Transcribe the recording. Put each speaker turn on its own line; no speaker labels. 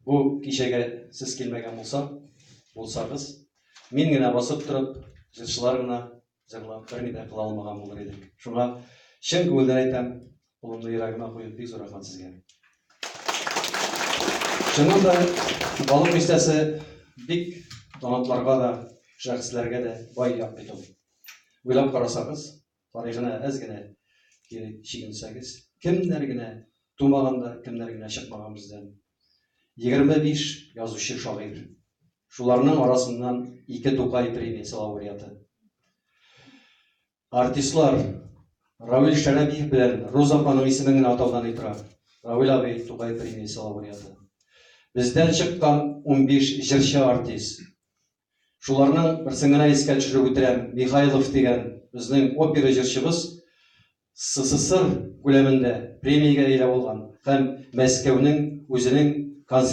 Бу кичәгә сез килмәгән булса, булсагыз, мин генә басып торып, җырчылар гына җырлап берни дә кыла алмаган булыр идек. Шуңа чын күңелдән әйтәм, кулымны йөрәгемә куеп, бик зур рәхмәт сезгә. Чыннан да, Балык бистәсе бик талантларга да, шәхесләргә дә бай як бит ул. Уйлап карасагыз, Тарихына әз генә кире чигенсәгез, кемнәр генә тумаган да, кемнәр генә чыкмаган бездән. 25 язучы шагыйрь. Шуларның арасыннан ике Тукай премиясе лауреаты. Артистлар Равил Шәрәбиев белән Роза апаның исемен генә атаудан ни тора. Равил абый Тукай премиясе лауреаты. Бездән чыккан 15 җырчы артист. Шуларның берсен генә искә төшереп үтерәм, Михайлов дигән безнең опера җырчыбыз СССР күләмендә премиягә ия булган һәм Мәскәүнең үзенең